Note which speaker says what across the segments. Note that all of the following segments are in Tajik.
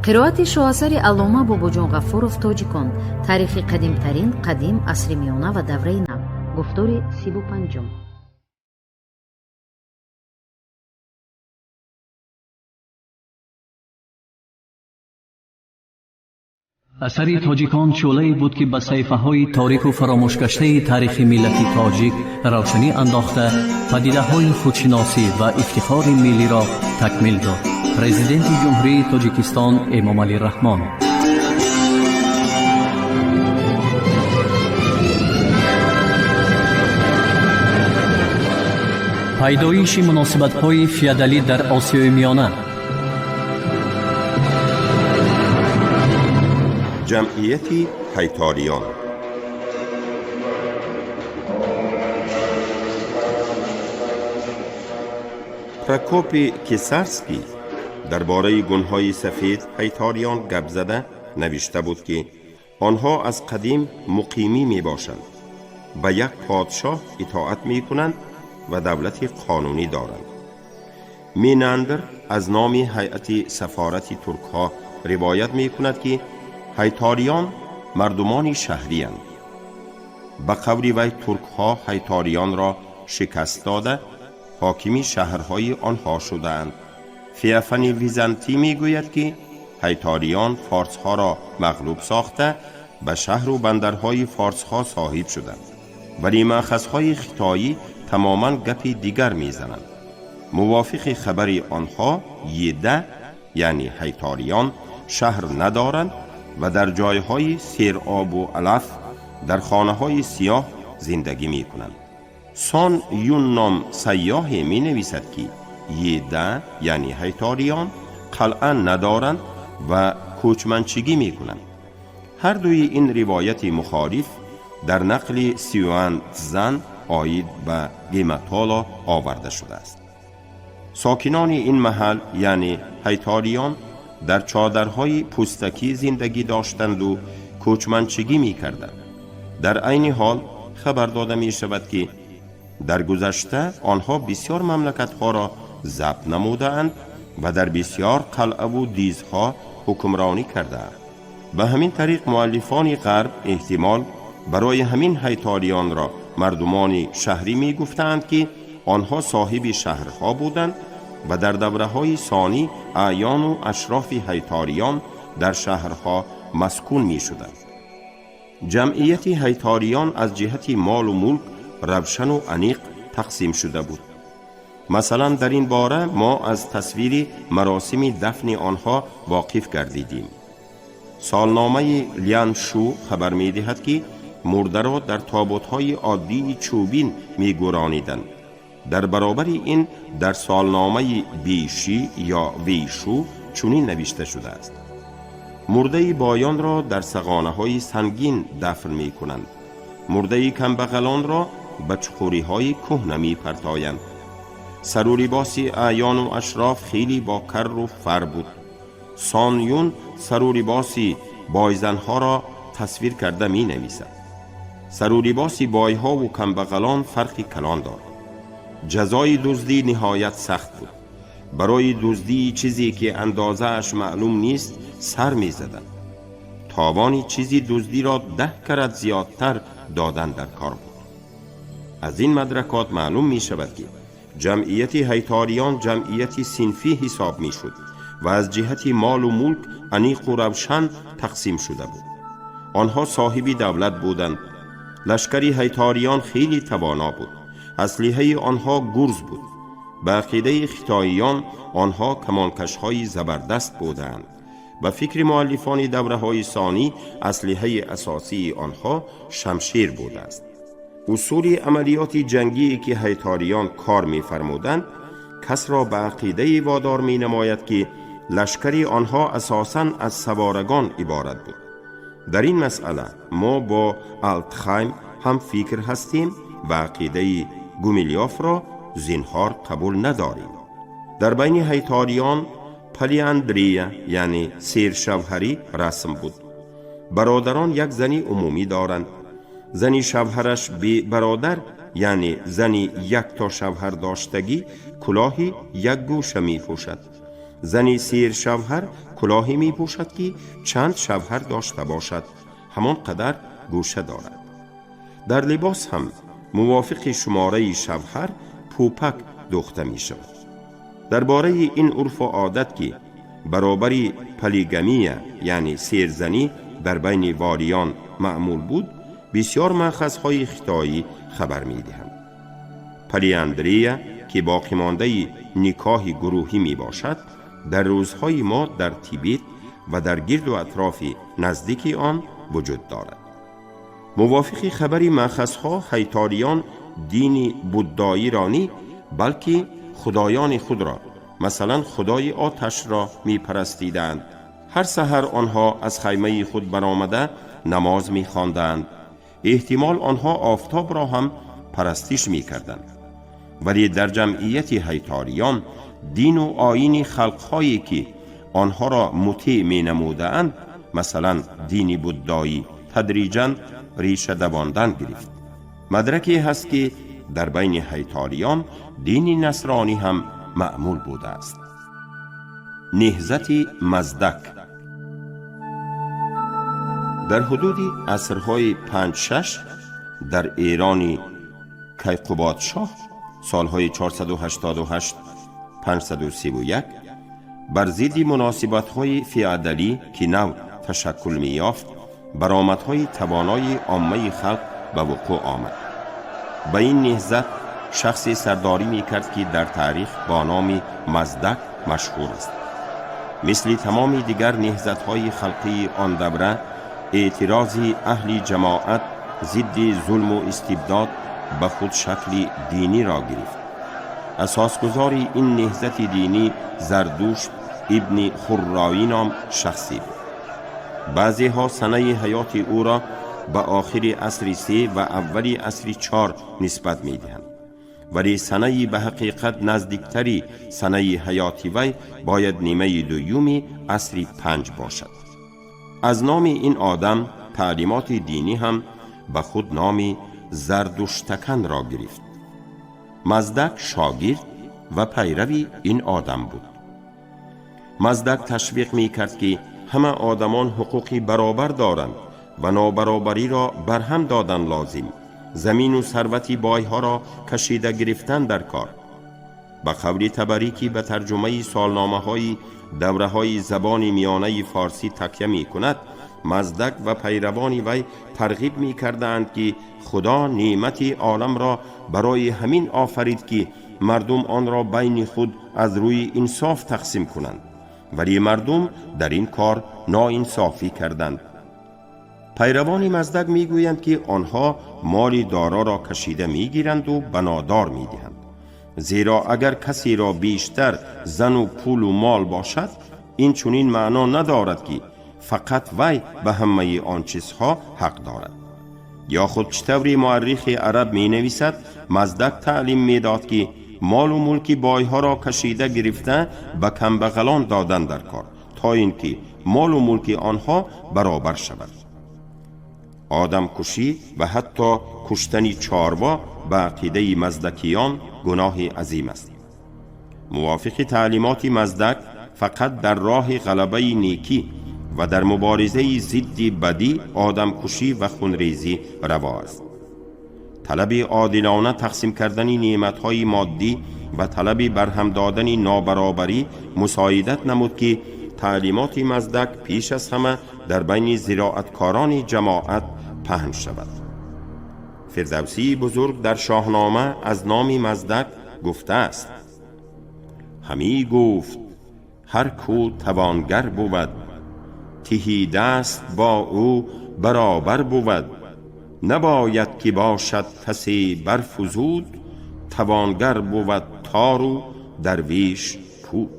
Speaker 1: Қироати шоҳасари Аллома Бобоҷон Ғафуров «Тоҷикон: таърихи қадимтарин, қадим, асри миёна ва давраи нав», гуфтори 35-ум.
Speaker 2: Асари «Тоҷикон» шӯълае буд, ки ба саҳифаҳои торику фаромӯшгаштаи таърихи миллати тоҷик равшанӣ андохта, падидаҳои худшиносӣ ва ифтихори миллиро такмил дод. Президенти Ҷумҳурии Тоҷикистон Эмомалӣ Раҳмон. Пайдоиши муносибатҳои феодалӣ дар Осиёи Миёна.
Speaker 3: Ҷамъияти ҳайториён. Прокопи Кесарский дар бораи гунҳои сафед, ҳайториён, гап зада навишта буд, ки онҳо аз қадим муқимӣ мебошанд, ба як подшоҳ итоат мекунанд ва давлати қонунӣ доранд. Менандр аз номи ҳайати сафорати туркҳо ривоят мекунад, ки ҳайториён мардумони шаҳриянд. Ба қавли вай, туркҳо ҳайториёнро шикаст дода, ҳокими шаҳрҳои онҳо шудаанд. Феофани Византӣ мегӯяд, ки ҳайториён форсҳоро мағлуб сохта, ба шаҳру бандарҳои форсҳо соҳиб шуданд. Вале маъхазҳои хитоӣ тамоман гапи дигар мезананд. Мувофиқи хабари онҳо, еда, яъне ҳайториён, шаҳр надоранд ва дар ҷойҳои серобу алаф, дар хонаҳои сиёҳ зиндагӣ мекунанд. Сон Юн ном сайёҳе менависад, ки еда, яъне ҳайториён, қалъа надоранд ва кӯчманчигӣ мекунанд. Ҳар дуи ин ривояти мухолиф дар нақли Сюан Цзан оид ба Гематоло оварда шудааст. Сокинони ин маҳал, яъне ҳайториён, дар чодарҳои пӯстакӣ зиндагӣ доштанду кӯчманчигӣ мекарданд. Дар айни ҳол хабар дода мешавад, ки дар гузашта онҳо бисёр мамлакатҳоро забт намудаанд ва дар бисёр қалъаву дизҳо ҳукмронӣ кардаанд. Ба ҳамин тариқ, муаллифони ғарб эҳтимол барои ҳамин ҳайториёнро мардумони шаҳрӣ мегуфтаанд, ки онҳо соҳиби шаҳрҳо буданд ва дар давраҳои сонӣ аъёну ашрофи ҳайториён дар шаҳрҳо маскун мешуданд. Ҷамъияти ҳайториён аз ҷиҳати молу мулк равшану аниқ тақсим шуда буд. Масалан, дар ин бора мо аз тасвири маросими дафни онҳо воқиф гардидим. Солномаи Лян Шу хабар медиҳад, ки мурдаро дар тобутҳои оддии чӯбин мегӯрониданд. Дар баробари ин дар солномаи Бишӣ ё Вишу чунин навишта шудааст: мурдаи боёнро дар сағонаҳои сангин дафн мекунанд, мурдаи камбағалонро ба чуқуриҳои кӯҳна мепартоянд. Сару либоси аъёну ашроф хеле бо карру фар буд. Сон Юн сару либоси бойзанҳоро тасвир карда менависад: сару либоси бойҳову камбағалон фарқи калон дорад. Ҷазои дуздӣ ниҳоят сахт буд. Барои дуздии чизе, ки андозааш маълум нест, сар мезаданд. Товони чизи дуздиро 10 карат зиёдтар додан дар кор буд. Аз ин мадракот маълум мешавад, ки ҷамъияти ҳайториён ҷамъияти синфӣ ҳисоб мешуд ва аз ҷиҳати молу мулк аниқу равшан тақсим шуда буд. Онҳо соҳиби давлат буданд. Лашкари ҳайториён хеле тавоно буд. Аслиҳаи онҳо гурз буд. Ба ақидаи хитоиён, онҳо камонкашҳои забардаст буданд. Ба фикри муаллифони давраҳои сонӣ, аслиҳаи асосии онҳо шамшер будааст. Усули амалиёти ҷангие, ки ҳайториён кор мефармуданд, касро ба ақидае водор менамояд, ки лашкари онҳо асосан аз саворагон иборат буд. Дар ин масъала мо бо Алтхайм ҳам фикр ҳастем ва ақидаи Гумилёфро зинҳор қабул надорем. Дар байни ҳайториён полиандрия, яъне сершавҳарӣ, расм буд. Бародарон як зани умумӣ доранд. Зани шавҳараш бебародар, яъне зани якто шавҳар доштагӣ, кулоҳи якгӯша мепӯшад. Зани сершавҳар кулоҳе мепӯшад, ки чанд шавҳар дошта бошад, ҳамон қадар гӯша дорад. Дар либос ҳам мувофиқи шумораи шавҳар пӯпак дӯхта мешавад. Дар бораи ин урфу одат, ки баробари полигамия, яъне серзанӣ, дар байни волиён маъмул буд, бисёр манхазҳои хитоӣ хабар медиҳанд. Полиандрия, ки боқимондаи никоҳи гурӯҳӣ мебошад, дар рӯзҳои мо дар Тибет ва дар гирду атрофи наздики он вуҷуд дорад. Мувофиқи хабари манхазҳо, ҳайтолиён дини буддоиро ни, балки худоёни худро, масалан худои оташро, мепарастиданд. Ҳар саҳар онҳо аз хаймаи худ баромада намоз мехонданд. Эҳтимол, онҳо офтобро ҳам парастиш мекарданд. Вале дар ҷамъияти ҳайтолиён дину оини халқҳое, ки онҳоро мутеъ менамудаанд, масалан дини буддоӣ, тадриҷан реша давондан гирифт. Мадраке ҳаст, ки дар байни ҳайтолиён дини насронӣ ҳам маъмул будааст. Неҳзати Маздак. Дар ҳудуди асрҳои 5-6 дар Эрони Кайқубодшоҳ, солҳои 488 531, бар зидди муносибатҳои феодалӣ, ки нав ташаккул меёфт, баромадҳои тавонои оммаи халқ ба вуқӯъ омад. Ба ин неҳзат шахсе сардорӣ мекард, ки дар таърих бо номи Маздак машҳур аст. Мисли тамоми дигар неҳзатҳои халқии он давра, эътирози аҳли ҷамоат зидди зулму истибдод ба худ шакли диниро гирифт. Асосгузори ин неҳзати динӣ Зардушт ибни Хурроӣ ном шахсе буд. Баъзеҳо санаи ҳаёти ӯро ба охири асри 3 ва аввали асри 4 нисбат медиҳанд, вале санаи ба ҳақиқат наздиктари санаи ҳаёти вай бояд нимаи дуюми асри 5 бошад. Аз номи ин одам таълимоти динӣ ҳам ба худ номи Зардуштаканро гирифт. Маздак шогирд ва пайрави ин одам буд. Маздак ташвиқ мекард, ки ҳама одамон ҳуқуқи баробар доранд ва нобаробариро барҳам додан лозим, замину сарвати бойҳоро кашида гирифтан дар кор. Ба қавли Табарӣ, ки ба тарҷумаи солномаҳои давраҳои забони миёнаи форсӣ такя мекунад, Маздак ва пайравони вай тарғиб мекардаанд, ки Худо неъмати оламро барои ҳамин офарид, ки мардум онро байни худ аз рӯи инсоф тақсим кунанд, вале мардум дар ин кор ноинсофӣ карданд. Пайравони Маздак мегӯянд, ки онҳо моли дороро кашида мегиранду ба нодор медиҳанд, зеро агар касеро бештар зану пулу мол бошад, ин чунин маъно надорад, ки фақат вай ба ҳамаи он чизҳо ҳақ дорад. Ё худ чӣ тавре муаррихи араб менависад, Маздак таълим медод, ки молу мулки бойҳоро кашида гирифта ба камбағалон додан дар кор, то ин ки молу мулки онҳо баробар шавад. Одамкушӣ ва ҳатто куштани чорво ба ақидаи маздакиён гуноҳи азим аст. Мувофиқи таълимоти Маздак, фақат дар роҳи ғалабаи некӣ ва дар муборизаи зидди бадӣ одамкушӣ ва хунрезӣ раво аст. Талаби одилона тақсим кардани неъматҳои моддӣ ва талаби барҳам додани нобаробарӣ мусоидат намуд, ки таълимоти Маздак пеш аз ҳама дар байни зироаткорони ҷамоат паҳн шавад. Фирдавсии бузург дар Шоҳнома аз номи Маздак гуфтааст: «Ҳамӣ гуфт ҳар кӯ тавонгар бувад, тиҳидаст бо ӯ баробар бувад. Набояд ки бошад касе барфузуд, тавонгар бувад тору дарвеш пуд.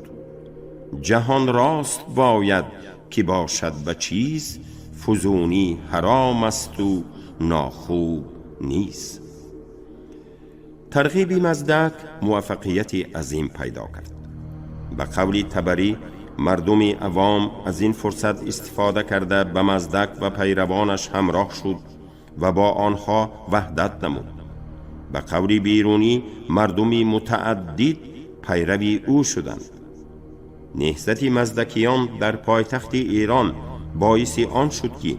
Speaker 3: Ҷаҳон рост бояд ки бошад ба чиз, фузунӣ ҳаром асту нохуб низ». Тарғиби Маздак муваффақияти азим пайдо кард. Ба қавли Табарӣ, мардуми авом аз ин фурсат истифода карда, ба Маздак ва пайравонаш ҳамроҳ шуд ва бо онҳо ваҳдат намуд. Ба қавли Берунӣ, мардуми мутааддид пайрави ӯ шуданд. Наҳзати маздакиён дар пойтахти Эрон боиси он шуд, ки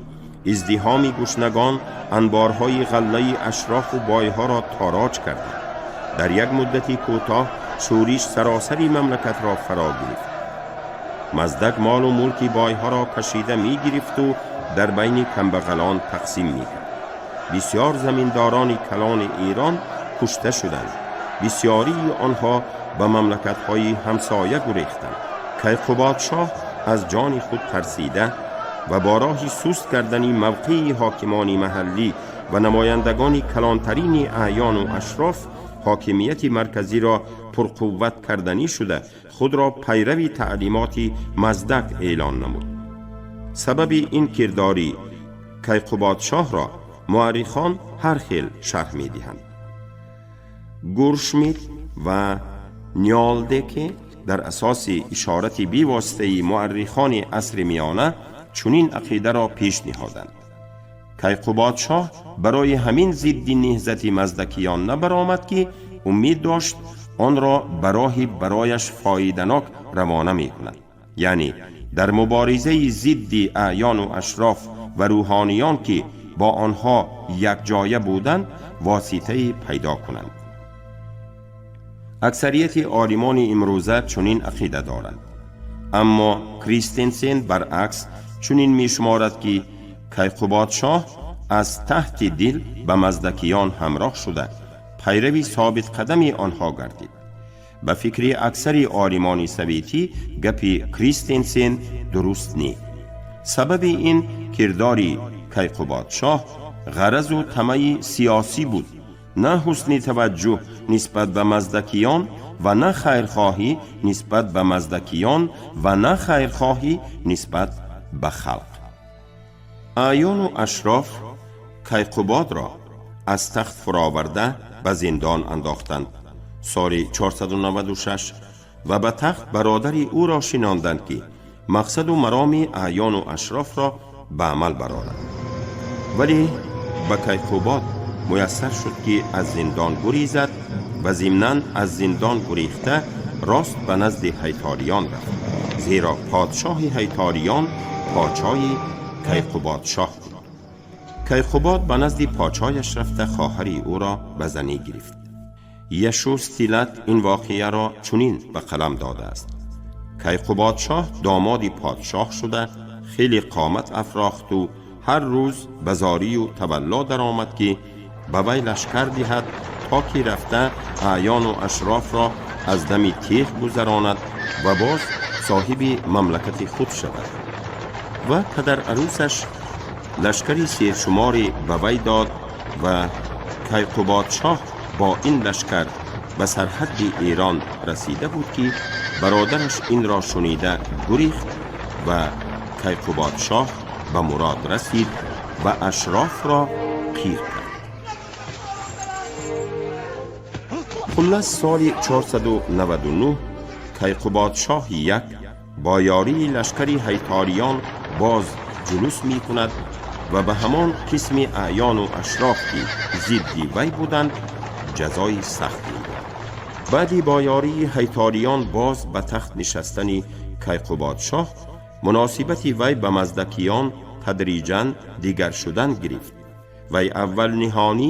Speaker 3: издиҳоми гушнагон анборҳои ғаллаи ашрофу бойҳоро тороҷ карданд. Дар як муддати кӯтоҳ шӯриш саросари мамлакатро фаро гирифт. Маздак молу мулки бойҳоро кашида мегирифту дар байни камбағалон тақсим мекард. Бисёр заминдорони калони Эрон кушта шуданд. Бисёрии онҳо ба мамлакатҳои ҳамсоя гурехтанд. Кайқубодшоҳ аз ҷони худ тарсида ва бо роҳи суст кардани мавқеи ҳокимони маҳаллӣ ва намояндагони калонтарини аъёну ашроф ҳокимияти марказиро пурқувват карданӣ шуда, худро пайрави таълимоти Маздак эълон намуд. Сабаби ин кирдори Кайқубодшоҳро муаррихон ҳар хел шарҳ медиҳанд. Гуршмид ва Ниолдеке дар асоси ишорати бевоситаи муаррихони асри миёна чунин ақидаро пеш ниҳоданд: Кайқубодшоҳ барои ҳамин зидди наҳзати маздакиён набаромад, ки умед дошт онро ба роҳи барояш фоиданок равона мекунад, яъне дар муборизаи зидди аъёну ашроф ва рӯҳониён, ки бо онҳо якҷоя буданд, воситае пайдо кунанд. Аксарияти олимони имрӯза чунин ақида доранд, аммо Кристенсен баръакс чунин мешуморад, ки Кайқубодшоҳ аз таҳти дил ба маздакиён ҳамроҳ шуда, пайрави собитқадами онҳо гардид. Ба фикри аксари олимони советӣ, гапи Кристенсен дуруст не. Сабаби ин кирдори Кайқубодшоҳ ғаразу тамаи сиёсӣ буд, на ҳусни таваҷҷӯҳ нисбат ба маздакиён ва на хайрхоҳӣ нисбат ба маздакиён ва на хайрхоҳӣ нисбат ба халқ. Аъёну ашроф Кайқубодро аз тахт фуроварда, ба зиндон андохтанд соли 496 ва ба тахт бародари ӯро шинонданд, ки мақсаду мароми аъёну ашрофро ба амал барорад. Вале ба Кайқубод муяссар шуд, ки аз зиндон гурезад ва зимнан аз зиндон гурехта рост ба назди ҳайтолиён рафт, зеро подшоҳи ҳайтолиён подшоҳи Кайқубодшоҳ буд. Кайқубод ба назди подшояш рафта, хоҳари ӯро ба занӣ гирифт. Яшустилат ин воқеаро чунин ба қалам додааст: Кайқубодшоҳ домоди подшоҳ шуда, хеле қомат афрохту ҳар рӯз ба зорию тавалло даромад, ки ба вай лашкар диҳад, то ки рафта аъёну ашрофро аз дами теғ гузаронад ва боз соҳиби мамлакати худ шавад. Ва падарарӯсаш лашкари сершуморе ба вай дод ва Кайқубодшоҳ бо ин лашкар ба сарҳадди Эрон расида буд, ки бародараш инро шунида гурехт ва Кайқубодшоҳ ба мурод расид ва ашрофро қир кард. Хуллас, соли 499 Кайқубодшоҳи як бо ёрии лашкари ҳайтолиён боз ҷулус мекунад ва ба ҳамон қисми аъёну ашроф, ки зидди вай буданд, ҷазои сахт медиҳад. Баъди бо ёрии ҳайтолиён боз ба тахт нишастани Кайқубодшоҳ, муносибати вай ба маздакиён тадриҷан дигар шудан гирифт. Вай аввал ниҳонӣ,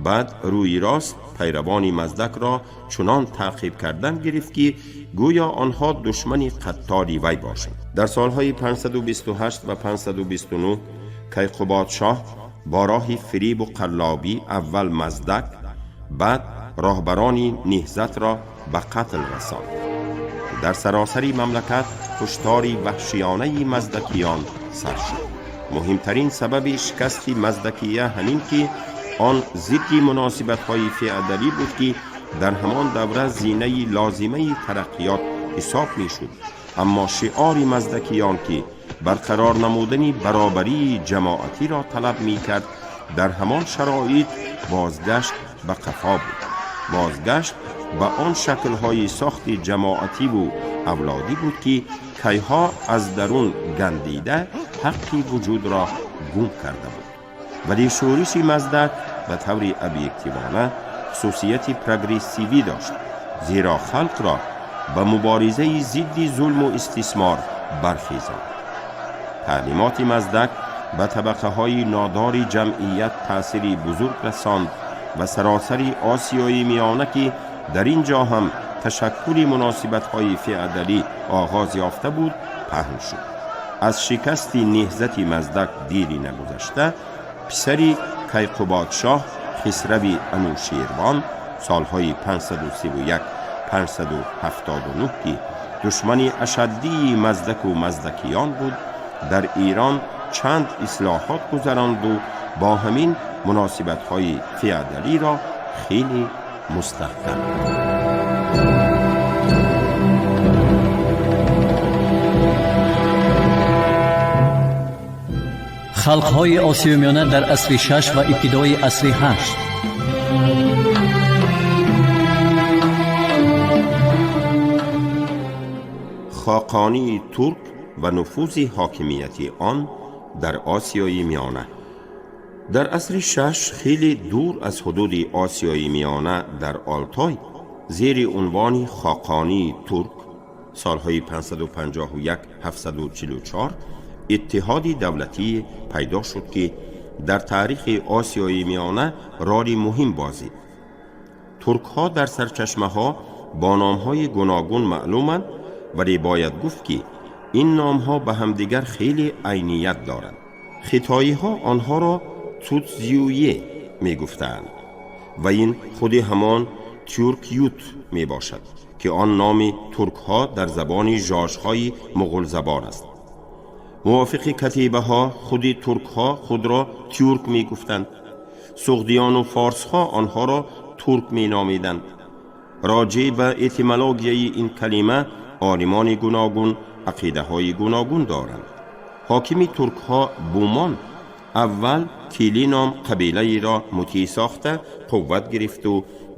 Speaker 3: баъд рӯи рост пайравони Маздакро чунон таъқиб кардан гирифт, ки гӯё онҳо душмани қаттори вай бошанд. Дар солҳои 528 ва 529 Кайқубодшоҳ бо роҳи фирибу қаллобӣ аввал Маздак, баъд роҳбарони наҳзатро ба қатл расонд. Дар саросари мамлакат куштори ваҳшиёнаи маздакиён сар шуд. Муҳимтарин сабаби шикасти маздакия ҳамин, ки он зидди муносибатҳои феодалӣ буд, ки дар ҳамон давра зинаи лозимаи тараққиёт ҳисоб мешуд. Аммо шиори маздакиён, ки барқарор намудани баробарии ҷамоатиро талаб мекард, дар ҳамон шароит бозгашт ба қафо буд, бозгашт ба он шаклҳои сохти ҷамоативу авлодӣ буд, ки кайҳо аз дарун гандида, ҳаққи вуҷудро гум карда буд. Вале шӯриши Маздак ба таври объективона хусусияти прогрессивӣ дошт, зеро халқро Ба муборизаи зидди зулму истисмор бархезанд. Таълимоти Маздак ба табақаҳои нодори ҷамъият таъсири бузург расонд ва саросари Осиёи Миёна, ки дар ин ҷо ҳам ташаккули муносибатҳои феодалӣ оғоз ёфта буд, паҳн шуд. Аз шикасти неҳзати Маздак дири нагузашта, писари Кайқубодшоҳ Хисрави Анӯшервон солҳои 531-579, ки душмани ашаддии Маздаку маздакиён буд, дар Эрон чанд ислоҳот гузаронду бо ҳамин муносибатҳои феодалиро хеле мустаҳкам.
Speaker 2: Халқҳои Осиёи Миёна дар асри шаш ва ибтидои асри ҳашт.
Speaker 3: Хоқонии турк ва нуфузи ҳокимияти он дар Осиёи Миёна. Дар асри шаш, хеле дур аз ҳудуди Осиёи Миёна, дар Олтой, зери унвони Хоқонии турк солҳои 551-744 иттиҳоди давлатӣ пайдо шуд, ки дар таърихи Осиёи Миёна роли муҳим бозид. Туркҳо дар сарчашмаҳо бо номҳои гуногун маълуманд, вале бояд гуфт, ки ин номҳо ба ҳамдигар хеле айният доранд. Хитоиҳо онҳоро Цуцзюе мегуфтаанд ва ин худи ҳамон Тюркют мебошад, ки он номи туркҳо дар забони жожҳои муғулзабон аст. Мувофиқи катибаҳо, худи туркҳо худро тюрк мегуфтанд. Суғдиёну форсҳо онҳоро турк меномиданд. Роҷеъ ба этимологияи ин калима олимони гуногун ақидаҳои гуногун доранд. Ҳокими туркҳо Бумон аввал Тили ном қабилаеро мутеъ сохта қувват гирифту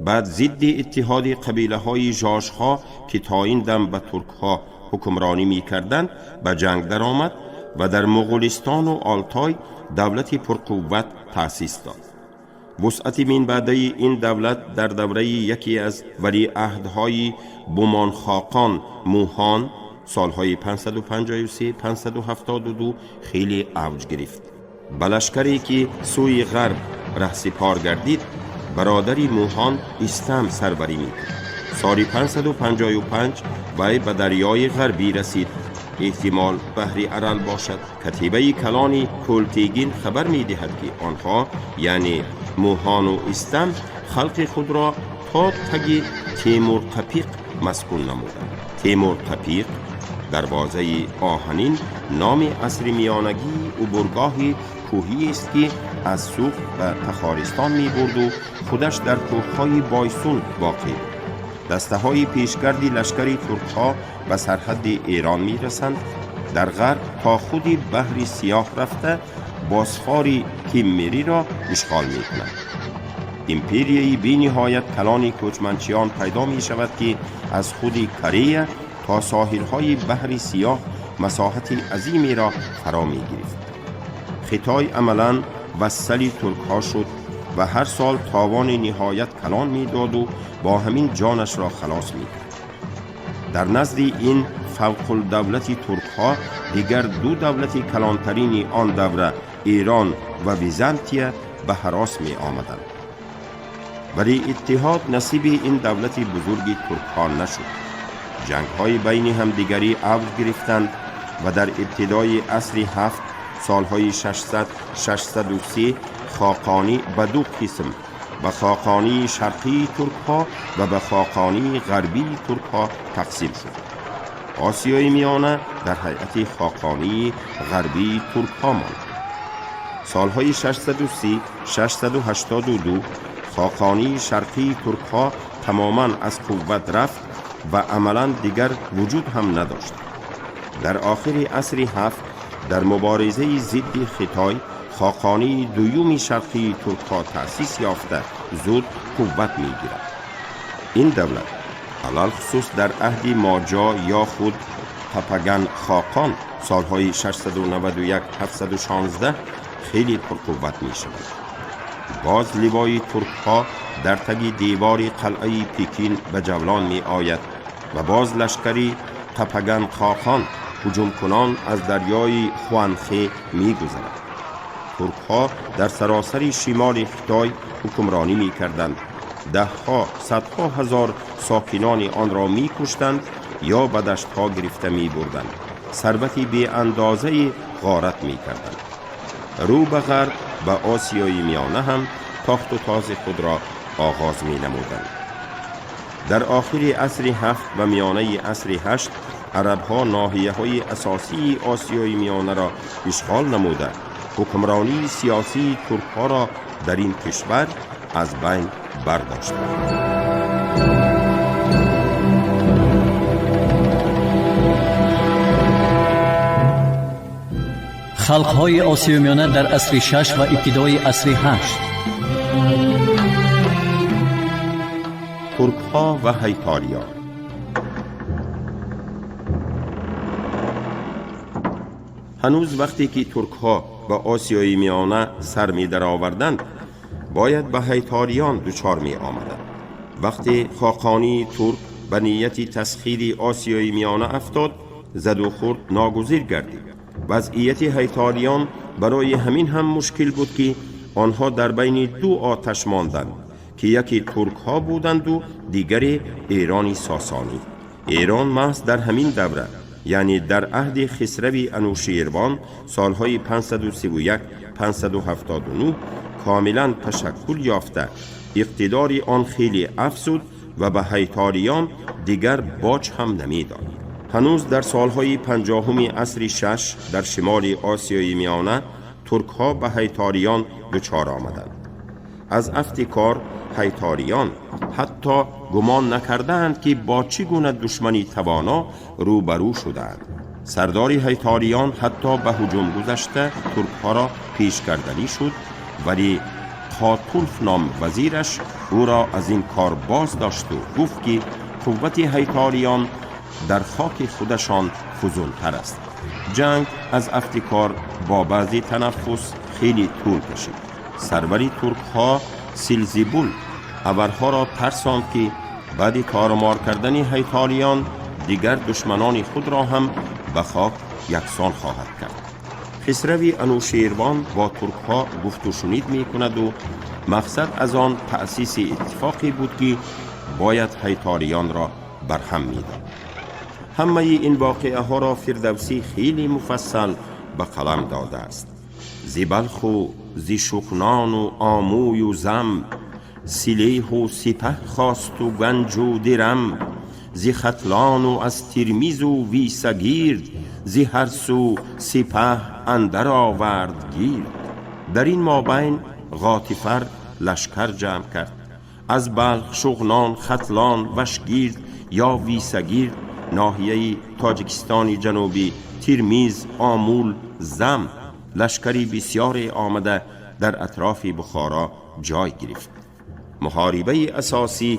Speaker 3: баъд зидди иттиҳоди қабилаҳои жожҳо, ки то ин дам ба туркҳо ҳукмронӣ мекарданд, ба ҷанг даромад ва дар Муғулистону Олтой давлати пурқувват таъсис дод. Вусъати минбаъдаи ин давлат дар давраи яке аз валиаҳдҳои Бумонхоқон Муҳон солҳои 553-572 хеле авҷ гирифт. Ба лашкаре, ки сӯи ғарб раҳсипор гардид, бародари Муҳон Истам сарварӣ мекард. Соли 555 вай ба дарёи ғарбӣ расид, эҳтимол баҳри Арал бошад. Катибаи калони Кӯлтегин хабар медиҳад, ки онҳо, яъне Муҳону Истам, халқи худро то таги Темурқапиқ маскун намуданд. Темурқапиқ, дарвозаи оҳанин, номи асри миёнагии убургоҳи кӯҳиест, ки аз Суғд ба Тахористон мебурду худаш дар кӯҳҳои Бойсун воқеъ буд. Дастаҳои пешгарди лашкари туркҳо ба сарҳадди Эрон мерасанд, дар ғарб то худи баҳри Сиёҳ рафта, Босфори Киммериро ишғол мекунанд. Империяи бениҳоят калони кӯчманчиён пайдо мешавад, ки аз худи Корея то соҳилҳои баҳри Сиёҳ масоҳати азимеро фаро мегирифт. Хитой амалан вассали туркҳо шуд ва ҳар сол товони ниҳоят калон медоду бо ҳамин ҷонашро халос мекард. Дар назди ин фавқулдавлати туркҳо дигар ду давлати калонтарини он давра, Эрон ва Византия, ба ҳарос меомаданд. Вале иттиҳод насиби ин давлати бузурги туркҳо нашуд. Ҷангҳои байни ҳамдигарӣ авҷ гирифтанд ва дар ибтидои асри ҳафт, солҳои 600-603, хоқонӣ ба ду қисм, ба хоқонии шарқии туркҳо ва ба хоқонии ғарбии туркҳо тақсим шуд. Осиёи Миёна дар ҳайати хоқонии ғарбии туркҳо монд. Солҳои 630-682 хоқонии шарқии туркҳо тамоман аз қувват рафт ва амалан дигар вуҷуд ҳам надошт. Дар охири асри ҳафт, дар муборизаи зидди Хитой, хоқонии дуюми шарқии туркҳо таъсис ёфта, зуд қувват мегирад. Ин давлат алалхусус дар аҳди Моҷо ё худ Қапаган хоқон солҳои 691-716 хеле пурқувват мешавад. Боз ливои туркҳо дар таги девори қалъаи Пекин ба ҷавлон меояд. Ва боз лашкари Қапаган Хоқон ҳуҷумкунон аз дарёи Хуанхе мегузарад. Туркҳо дар саросари шимоли Хитой ҳукмронӣ мекарданд. Даҳҳо, садҳо ҳазор сокинони онро мекуштанд ё ба даштҳо гирифта мебурданд. Сарвати беандозаи ғорат мекарданд. Рӯ ба ғарб ба Осиёи Миёна ҳам тохту този худро оғоз менамуданд. Дар охири асри ҳафт ва миёнаи асри ҳашт арабҳо ноҳияҳои асосии Осиёи Миёнаро ишғол намуда, ҳукмронии сиёсии туркҳоро дар ин кишвар аз байн бардоштанд.
Speaker 2: Халқҳои Осиёи Миёна дар асри шаш ва ибтидои асри ҳашт.
Speaker 3: Туркҳо ва ҳайтолиён. Ҳанӯз вақте ки туркҳо ба Осиёи Миёна сар медароварданд, бояд ба ҳайтолиён дучор меомаданд. Вақте хоқонии турк ба нияти тасхири Осиёи Миёна афтод, заду хӯрд ногузир гардид. Вазъияти ҳайтолиён барои ҳамин ҳам мушкил буд, ки онҳо дар байни ду оташ монданд, ки яке туркҳо буданду дигаре Эрони Сосонӣ. Эрон маҳз дар ҳамин давра, яъне дар аҳди Хисрави Анӯширвон солҳои 531 579 комилан ташаккул ёфта, иқтидори он хеле афзуд ва ба ҳайтолиён дигар боҷ ҳам намедод. Ҳанӯз дар солҳои 50-уми асри шаш дар шимоли Осиёи Миёна туркҳо ба ҳайтолиён дучор омаданд. Аз афти кор ҳайтолиён ҳатто гумон накардаанд, ки бо чӣ гуна душмани тавоно рӯбарӯ шудаанд. Сардори ҳайтолиён ҳатто ба ҳуҷум гузашта туркҳоро пешкарданӣ шуд, вале Қотулф ном вазираш ӯро аз ин кор боз дошту гуфт, ки қуввати ҳайтолиён дар хоки худашон фузунтар аст. Ҷанг аз афти кор бо баъзе танаффус хеле тӯл кашид. Сарвари туркҳо Силзибул аварҳоро тарсонд, ки баъди торумор кардани ҳайтолиён дигар душманони худро ҳам ба хок яксон хоҳад кард. Хисрави Анӯшервон бо туркҳо гуфтушунид мекунаду мақсад аз он таъсиси иттифоқе буд, ки бояд ҳайтолиёнро барҳам медод. Ҳамаи ин воқеаҳоро Фирдавсӣ хеле муфассал ба қалам додааст. Зи Балху зи Шуғнону Омӯю Зам силеҳу сипаҳ хосту ганҷу дирам, зи Хатлону аз Тирмизу Висагирд, зи ҳар сӯ сипаҳ андар овард гирд. Дар ин мобайн Ғотифар лашкар ҷамъ кард. Аз Балх, Шуғнон, Хатлон, Вашгирд ё Висагирд, ноҳияи Тоҷикистони ҷанубӣ, Тирмиз, Омул, Зам лашкари бисёре омада дар атрофи Бухоро ҷой гирифт. Муҳорибаи асосӣ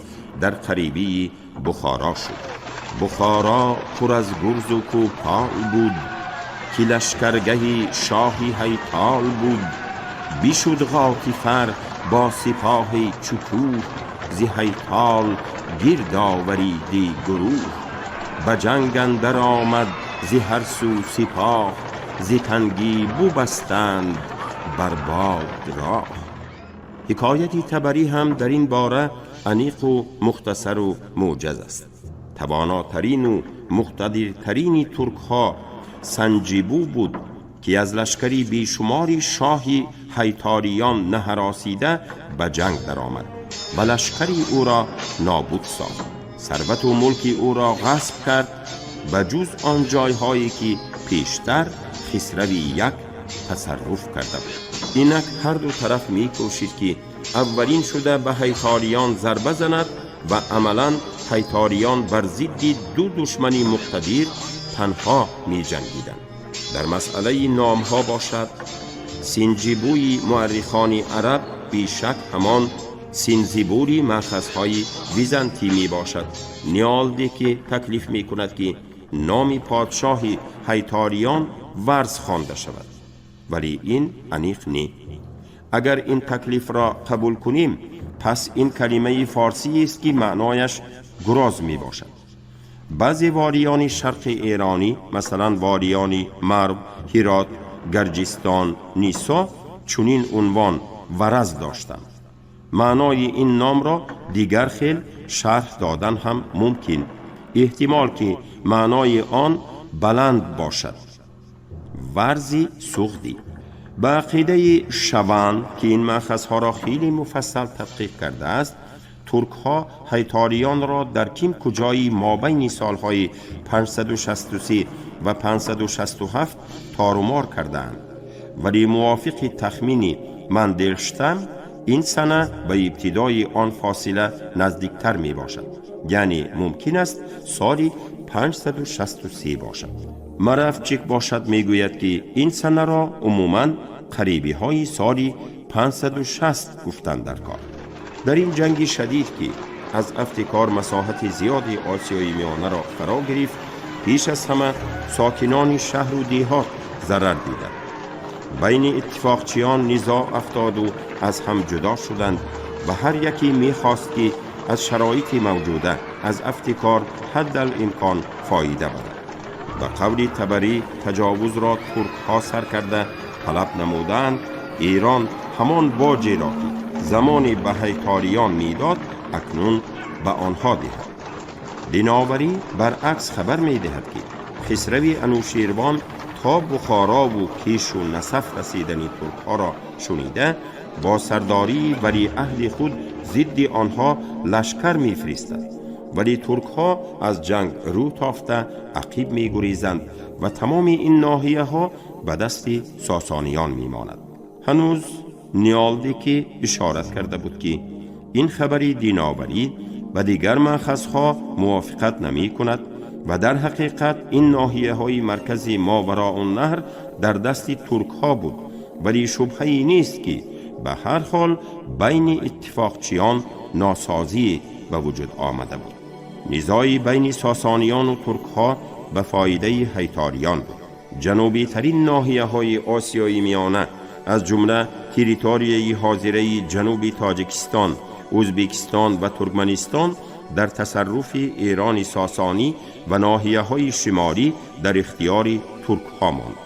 Speaker 3: дар қарибии Бухоро шуд. Бухоро пур аз гурзу кӯпол буд, ки лашкаргаҳи шоҳи ҳайтол буд. Бишуд Ғотифар бо сипоҳи чукӯҳ, зи ҳайтол гирд овариди гурӯҳ. Ба ҷанг андар омад зи ҳар сӯ сипоҳ, зи тангӣ бубастанд бар бод роҳ. Ҳикояти Табарӣ ҳам дар ин бора аниқу мухтасару мӯҷаз аст. Тавонотарину муқтадиртарини туркҳо Санҷибу буд, ки аз лашкари бешумори шоҳи ҳайтолиён наҳаросида ба ҷанг даромад ва лашкари ӯро нобуд сохт, сарвату мулки ӯро ғасб кард, ба ҷуз он ҷойҳое ки пештар Хисрави як тасарруф карда буд. Инак ҳар ду тараф мекӯшид, ки аввалин шуда ба ҳайтолиён зарба занад ва амалан ҳайтолиён бар зидди ду душмани муқтадир танҳо меҷангиданд. Дар масъалаи номҳо бошад, Синҷибӯи муаррихони араб бешак ҳамон Синзибури маъхазҳои византӣ мебошад. Ниолде ки таклиф мекунад, ки номи подшоҳи ҳайтолиён Варз хонда шавад, вале ин аниқ не. Агар ин таклифро қабул кунем, пас ин калимаи форсиест, ки маънояш гуроз мебошад. Баъзе волиёни шарқи эронӣ, масалан волиёни Марв, Ҳирот, Гарҷистон, Нисо чунин унвон вараз доштанд. Маънои ин номро дигар хел шарҳ додан ҳам мумкин. Эҳтимол ки маънои он баланд бошад. Варзи суғдӣ. Ба ақидаи Шаван, ки ин маъхазҳоро хеле муфассал тадқиқ кардааст, туркҳо ҳайтолиёнро дар ким куҷои мобайни солҳои 563 ва 567 торумор кардаанд. Вале мувофиқи тахмини Манделштам ин сана ба ибтидои он фосила наздиктар мебошад, яъне мумкин аст соли 563 бошад. Марафчик бошад мегӯяд, ки ин санаро умуман қарибиҳои соли 560 гуфтан дар кор. Дар ин ҷанги шадид, ки аз афти кор масоҳати зиёди Осиёи Миёнаро фаро гирифт, пеш аз ҳама сокинони шаҳру деҳот зарар диданд. Байни иттифоқчиён низоъ афтоду аз ҳам ҷудо шуданд ва ҳар яке мехост, ки аз шароити мавҷуда аз афти кор ҳаддал имкон фоида барад. Ба қавли Табарӣ, таҷовузро туркҳо сар карда талаб намуданд Эрон ҳамон боҷеро, ки замоне ба ҳайтолиён медод, акнун ба онҳо диҳад. Диноварӣ баръакс хабар медиҳад, ки Хисрави Анӯширвон то Бухорову Кешу Насаф расидани туркҳоро шунида, бо сардории валиаҳди худ зидди онҳо лашкар мефиристад, вале туркҳо аз ҷанг рӯ тофта ақиб мегурезанд ва тамоми ин ноҳияҳо ба дасти сосониён мемонад. Ҳанӯз Ниолде ки ишорат карда буд, ки ин хабари Диноварӣ ба дигар маъхазҳо мувофиқат намекунад ва дар ҳақиқат ин ноҳияҳои маркази Мовароуннаҳр дар дасти туркҳо буд, вале шубҳае нест, ки ба ҳар ҳол байни иттифоқчиён носозӣ ба вуҷуд омада буд. Низои байни сосониёну туркҳо ба фоидаи ҳайтолиён буд. Ҷанубитарин ноҳияҳои Осиёи Миёна, аз ҷумла территорияи ҳозираи ҷануби Тоҷикистон, Ӯзбекистон ва Туркманистон дар тасарруфи Эрони Сосонӣ ва ноҳияҳои шимолӣ дар ихтиёри туркҳо монд.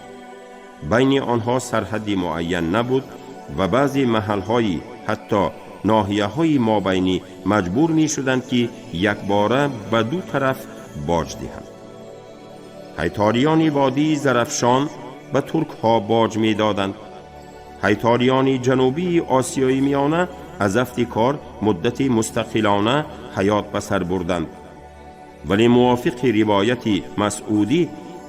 Speaker 3: Байни онҳо сарҳадди муайян набуд ва баъзе маҳалҳои ҳатто ноҳияҳои мобайнӣ маҷбур мешуданд, ки якбора ба ду тараф боҷ диҳанд. Ҳайтолиёни водии Зарафшон ба туркҳо боҷ медоданд. Ҳайтолиёни ҷанубии Осиёи Миёна аз афти кор муддати мустақилона ҳаёт ба сар бурданд, вале мувофиқи ривояти Масъудӣ,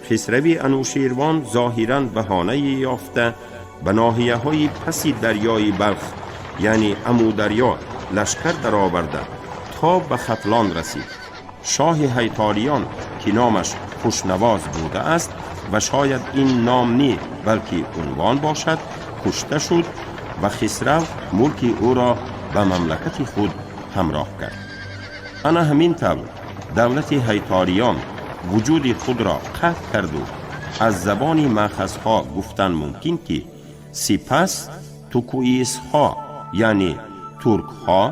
Speaker 3: Хисрави Анӯширвон зоҳиран баҳонае ёфта ба ноҳияҳои паси дарёи Балх, яъне Амударё, лашкар дароварда то ба Хатлон расид. Шоҳи ҳайтолиён, ки номаш Хушнавоз будааст ва шояд ин ном не, балки унвон бошад, кушта шуд ва Хисрав мулки ӯро ба мамлакати худ ҳамроҳ кард. Ана ҳамин тавр давлати ҳайтолиён вуҷуди худро қатъ карду аз забони маъхазҳо гуфтан мумкин, ки сипас тукуисҳо, яъне туркҳо,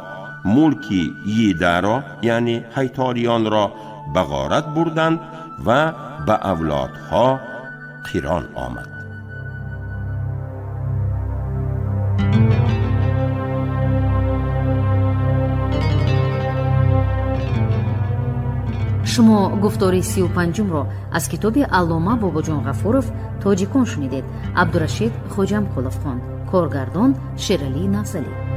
Speaker 3: мулки Йидаро, яъне ҳайтолиёнро ба ғорат бурданд ва ба авлодҳо қирон омад.
Speaker 1: Шумо гуфтори 35-умро аз китоби аллома Бобоҷон Ғафуров «Тоҷикон» шунидед. Абдурашид Хоҷамқулов хонд, коргардон Шералӣ Нафзалӣ.